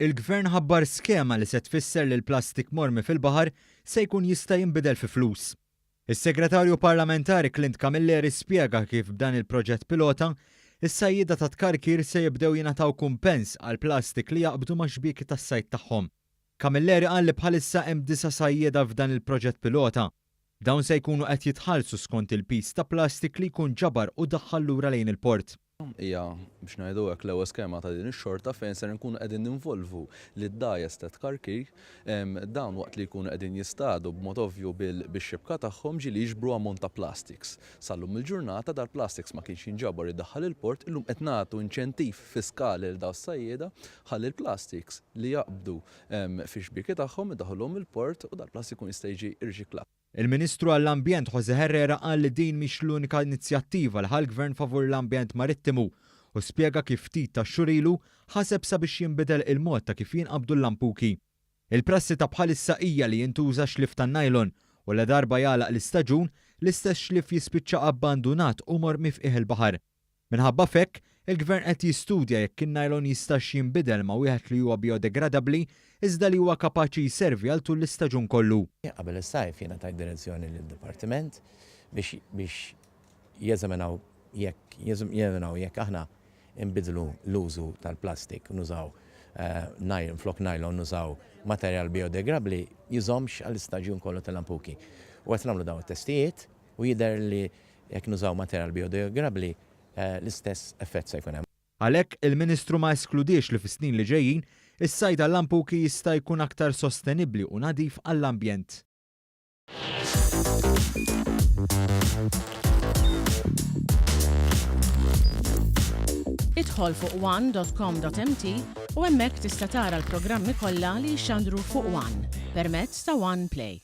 Il-Gvern ħabbar skema li se tfisser li l-plastik mormi fil-baħar se jkun jista' jinbidel fi flus. Is-Segretarju Parlamentari Clint Camilleri spjega kif b'dan il-proġett pilota, is-sajjieda tat-tkarkir se jibdew jingħataw kumpens għall-plastik li jaqbdu max-xbieki tas-sajd tagħhom. Camilleri qal li bħalissa hemm disa' sajjieda f'dan il-proġett pilota. Dawn se jkunu qed jitħallsu skont il-piż ta' plastik li jkun ġabar u daħħal lura lejn il-port. Hija, biex ngħidu hekk, l-ewwel skema ta' din ix-xorta fejn ser inkunu qegħdin ninvolvu lid-dgħajjes ta' tkarkir. Dawn waqt li jkunu qegħdin jistadu b'mod ovvju bix-xibka tagħhom ġieli jiġbru ammont ta' plastics. Sal-lum il-ġurnata dal-plastics ma kienx jinġabar jiddaħħal il-port, illum qed nagħtu inċentiv fiskali lil dawn is-sajjieda ħalli l-plastics li jaqbdu fix-xbieki tagħhom idaħħluhom il-port u dal-plastik ikun jista' jiġi rriċiklat. Il-Ministru għall-Ambjent José Herrera qal li din mhix l-unika inizjattiva li ħa l-Gvern favur l-ambjent marittimu u spjega kif ftit tax-xhur ilu ħaseb sabiex jinbidel il-mod ta' kif jinqabdu l-lampuki. Il-prassi ta' bħalissa hija li jintuża xlief tan-nylon u ladarba jagħlaq l-istaġun, l-istess xlief jispiċċa abbandunat u mormi f'qiegħ il-baħar. Minħabba f'hekk, il-Gvern qed jistudja jekk in-nylon jistax jinbidel ma' wieħed li huwa bijodegradabbli iżda li huwa kapaċi jservi għal tul l-istaġun kollu. Qabel is-sajf jiena tajt direzzjoni lid-Dipartiment biex biex jeżaminaw jekk jeżaminaw jekk aħna nbiddlu l-użu tal-plastik u nużaw flok nylon nużaw materjal bijodegrabbli jżommx għall-istaġun kollu tal-lampuki. U qed nagħmlu dawn it-testijiet u jidher li Jekk nużaw materjal bijodegrabbli, l-istess effett se jkun hemm. Għalhekk, il-Ministru ma eskludiex li fis-snin li ġejjin, is-sajd għal-lampuki jista' jkun aktar sostenibbli u nadif għall-ambjent. Idħol fuq one.com.mt u hemmhekk tista' tara l-programmi kollha li jixxandru fuq One permezz ta' One Play.